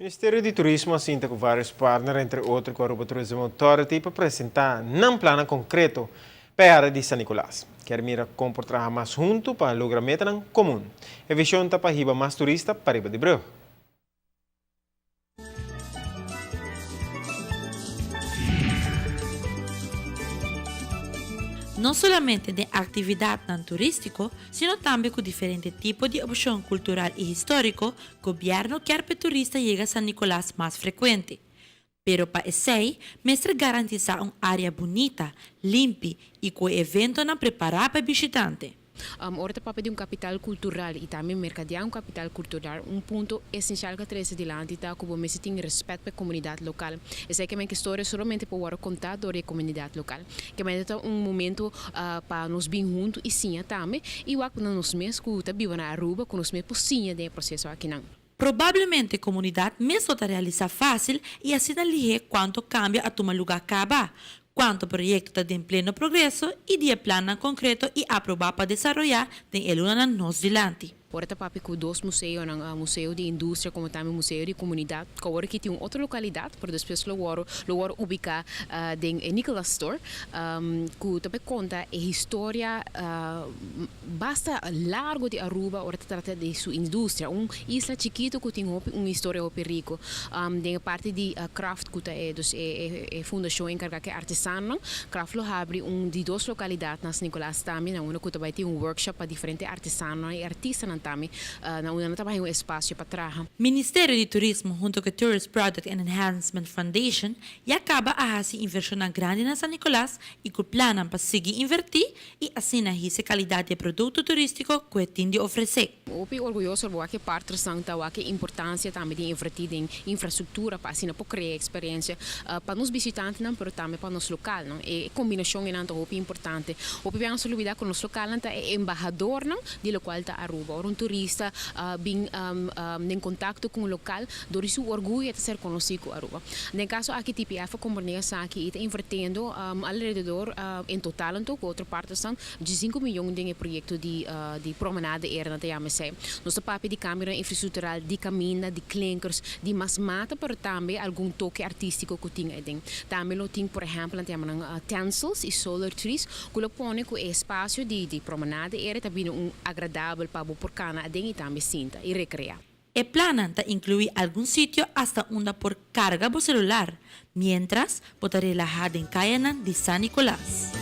Ministerio di Turismo a sinta cu varios partner, entre otro cu Aruba Tourism Authority, pa presenta nan plannan concreto pa e area di San Nicolas. Kier mira con por traha mas hunto pa logra metanan comun. E vision ta pa hiba mas turista pariba di brug. No solamente den actividadnan turistico, sino tambe cu diferente tipo di opcion cultural y historico, gobierno kier p'e turista yega San Nicolas mas frecuente. Pero pa esey, mester garantisa un area bunita, limpi y cu e eventonan prepara pa e bishitante. Ora ta papia di un kapital kultural i tambe merkadeá un kapital kultural, un punto esensial ku a trese dilanti ta ku bo mester tin rèspèt pa e komunidat lokal. Esei ke men ku e storia solamente por wòrdu kontá dor di e komunidat lokal. Ke men ta un momento pa nos bin huntu i siña tambe i wak na nos mes ku ta biba na Aruba ku nos mes por siña den e proseso akinan. Probablemente komunidat mes lo ta realisá fásil i asina lihé kuantu kambio a tuma lugá kaba, kuantu proyekto ta den pleno progreso i di e plannan konkreto i aprobá pa desaroyá den e lunanan nos dilanti. Ora ta papia ku dos museonan, Museo di Industria komo tambe Museo di Komunidat, ku awor aki tin un otro lokalidat, pero despues lo wòrdu lo wòrdu ubiká den e Nicolaas Store, ku ta bai konta e historia Basta largo di Aruba ora ta trata di su industria. Un isla chikito cu tin hopi un historia hopi rico. Den e parti di Craft cu ta e dus e e fundacion encarga cu e artesanonan, Craft lo habri un di dos localidad na San Nicolas tambe na unda cu ta bay tin un workshop pa diferente artesanonan y artistanan tambe na unda nan ta bay un espacio pa traha. Ministerio di Turismo hunto cu e Tourist Product and Enhancement Foundation ya caba a haci inversionnan grandi na San Nicolas y cu plannan pa sigui inverti i asina hisa e kalidat di e produkto turístiko ku e tin di ofresé. Hopi orguyoso bo wak e partnersnan ta wak e importansia tambe di invertí den infrastruktura pa asina por krea eksperensia pa nos bishitantenan pero tambe pa nos lokalnan. E kombinashon einan ta hopi importante. Hopi bia nos ta lubidá ku nos lokalnan ta e embahadornan di lokual ta Aruba. Ora un turista bin den kontakto ku un lokal dor di su orguyo e ta ser konosí ku Aruba. Den kaso aki TPF a komprendé esaki i ta invertendo alrededor en total anto ku otro partesnan diesinku miyon den e proyekto di di Promenade era nan ta yama esei. Nos ta papia di kambionan infrastruktural, di kaminda, di klinkers, di mas mata pero tambe algun toke artístiko ku tin aden. Tambe lo tin por ehèmpel nan ta yama nan tensels i solar trees ku lo pone ku e espasio di di Promenade era ta bini un agradabel pa bo por kana aden i tambe sinta i rekreá. E plannan ta inkluí algun sitio asta unda por karga bo selular, miéntras bo ta relahá den kayanan di San Nicolas.